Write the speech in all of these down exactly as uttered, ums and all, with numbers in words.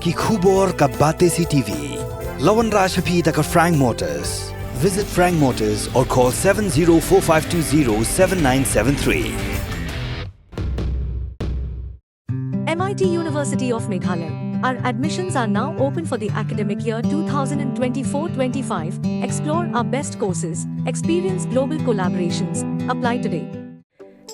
Ki khubor ka Batesi T V. La wanrah sha phi da ka Frank Motors. Visit Frank Motors or call seven zero four five two zero seven nine seven three. M I T University of Meghalaya. Our admissions are now open for the academic year two thousand twenty-four twenty-five. Explore our best courses, experience global collaborations. Apply today.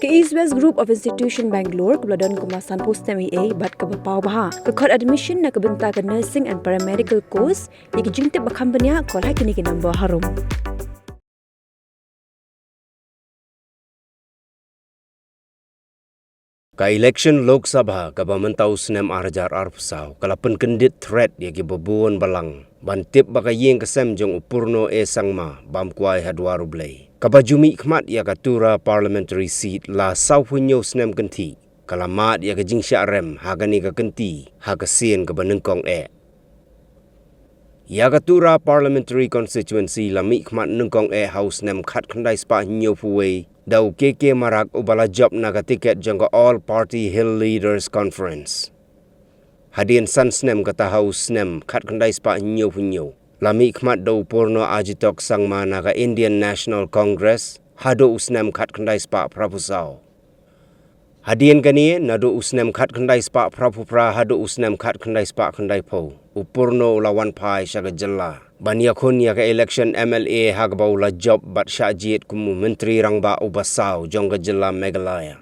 Ka East West Group of Institution Bangalore, kaba la don kumba sanphew snem eiei bad kaba paw bha, ka khot admission na ka bynta ka nursing and paramedical course. Ïa ki jingtip ba kham bniah, call ha kine ki number harum. Ka election Lok Sabha kaba mynta u snem ar hajar arphew saw ka la pynkyndit threat ïa kiba bun balang ban tip ba ka ïing ka sem jong u Purno A Sangma bam kwai ha dwar U Blei, kaba ju mihkhmat ïa ka Tura Parliamentary Seat la sawphew hynñiew snem kynthih, ka la mad ïa ka jingshah rem ha kane ka kynti ha ka sien kaba nyngkong eh. Ïa ka Tura Parliamentary Constituency la mihkhmat nyngkong eh ha u snem khatkhyndai spah hynñiewphew wei da u K K Marak, uba la jop na ka tiket jong ka All Party Hill Leaders Conference. Hadien san snem, kata ha u snem khatkhyndai spah hynñiewphew hynñiew, la mihkhmat da u Purno Agitok Sangma na ka Indian National Congress haduh u snem khatkhyndai spah phraphew saw. Hadien kane, naduh u snem khatkhyndai spah phraphew phra haduh u snem khatkhyndai spah khyndaiphew, u Purno u la wan phai sha ka jylla ban ïakhun ïa ka election M L A, ha kaba u la jop bad shah jied kum u Myntri Rangbah uba saw jong ka jylla Meghalaya.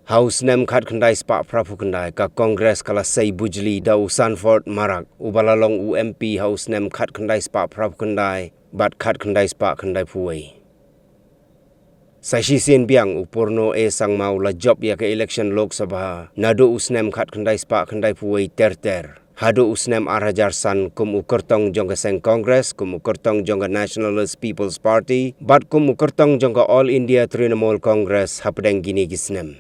Ha u snem khatkhyndai spah phraphew khyndai, ka Congress ka la sei bujli da u Sanford Marak, uba la long u M P ha u snem khatkhyndai spah phraphew khyndai bad khatkhyndai spah khyndaiphew wei. Sa shisien biang, u Purno A Sangma u la jop ïa ka election Lok Sabha naduh u snem khatkhyndai spah khyndaiphew wei ter ter haduh u snem ar hajar san kum u kyrtong jong ka seng Congress, kum u kyrtong jong ka Nationalist People's Party bad kum u kyrtong jong ka All India Trinamool Congress hapdeng kine ki snem.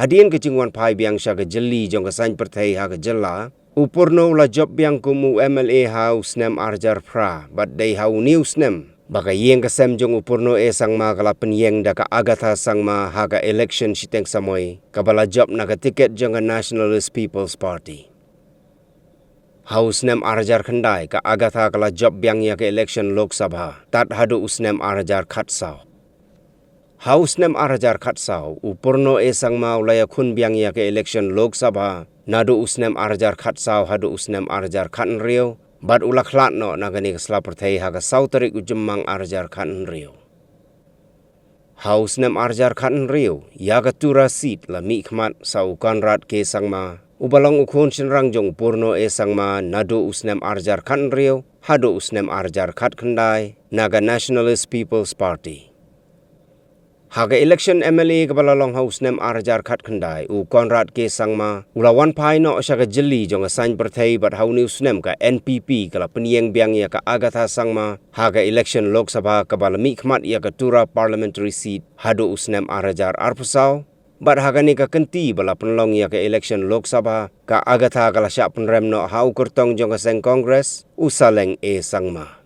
Hadien ka jingwan phai biang sha ka jylli jong ka saiñ pyrthei ha ka jylla, u Purno u la jop biang kum u M L A ha u snem ar hajar phra, bad dei ha une u snem ba ka ïing ka sem jong u Purno A Sangma ka la pynïeng da ka Agatha Sangma ha ka election shiteng samoi, kaba la jop na ka tiket jong ka Nationalist People's Party. Ha u snem ar hajar khyndai, ka Agatha ka la jop biang ïa ka election Lok Sabha tad haduh u snem ar hajar khatsaw. Ha u snem ar hajar khatsaw, u Purno A Sangma u la ïakhun biang ïa ka election Lok Sabha naduh u snem ar hajar khatsaw haduh u snem ar hajar khathynriew, bad u la khlad noh na kane ka sla pyrthei ha ka saw tarik u Jymmang ar hajar khathynriew. Ha u snem ar hajar khathynriew, ïa ka Tura seat la mihkhmat sa u Conrad K Sangma, uba long u khun shynrang jong u Purno A Sangma naduh u snem ar hajar khathynriew haduh u snem ar hajar khatkhyndai, na ka Nationalist People's Party. Ha ka election M L A kaba la long ha u snem ar hajar khatkhyndai, u Conrad K Sangma u la wan phai noh sha ka jylli jong ka saiñ pyrthei, bad ha une u snem ka N P P ka la pynïeng biang ïa ka Agatha Sangma ha ka election Lok Sabha kaba la mihkhmat ïa ka Tura Parliamentary Seat haduh u snem ar hajar arphew saw, bad ha kane ka kynti ba la pynlong ïa ka election Lok Sabha, ka Agatha ka la shah pynrem noh ha u kyrtong jong ka seng Congress, u Saleng A Sangma.